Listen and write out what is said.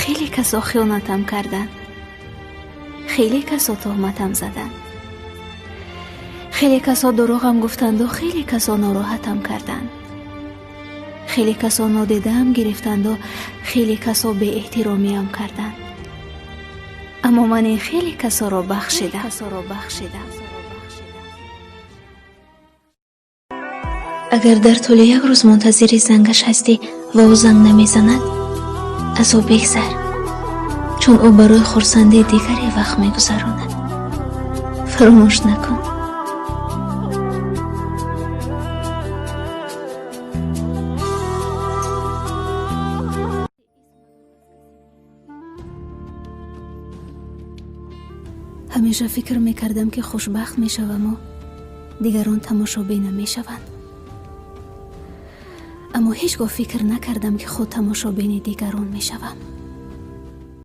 Хеле касо хиёнатам карданд, хеле касо туҳматам заданд, хеле касо дурӯғам гуфтанду хеле касо нороҳатам карданд, хеле касо нодидаам гирифтанду хеле касо беэҳтиромиам карданд. Аммо ман ин хеле касоро бахшидам. Агар дар тӯли як рӯз мунтазири зангаш ҳастӣ ва ӯ занг намезанад, аз ӯ бигзар, чун ӯ барои хурсандии дигаре вақт мегузаронад. Фаромӯш накун. Ҳамеша фикр мекардам, ки хушбахт мешаваму дигарон тамошобин намешаванд, аммо ҳеҷ гоҳ фикр накардам, ки худ тамошобини дигарон мешавам.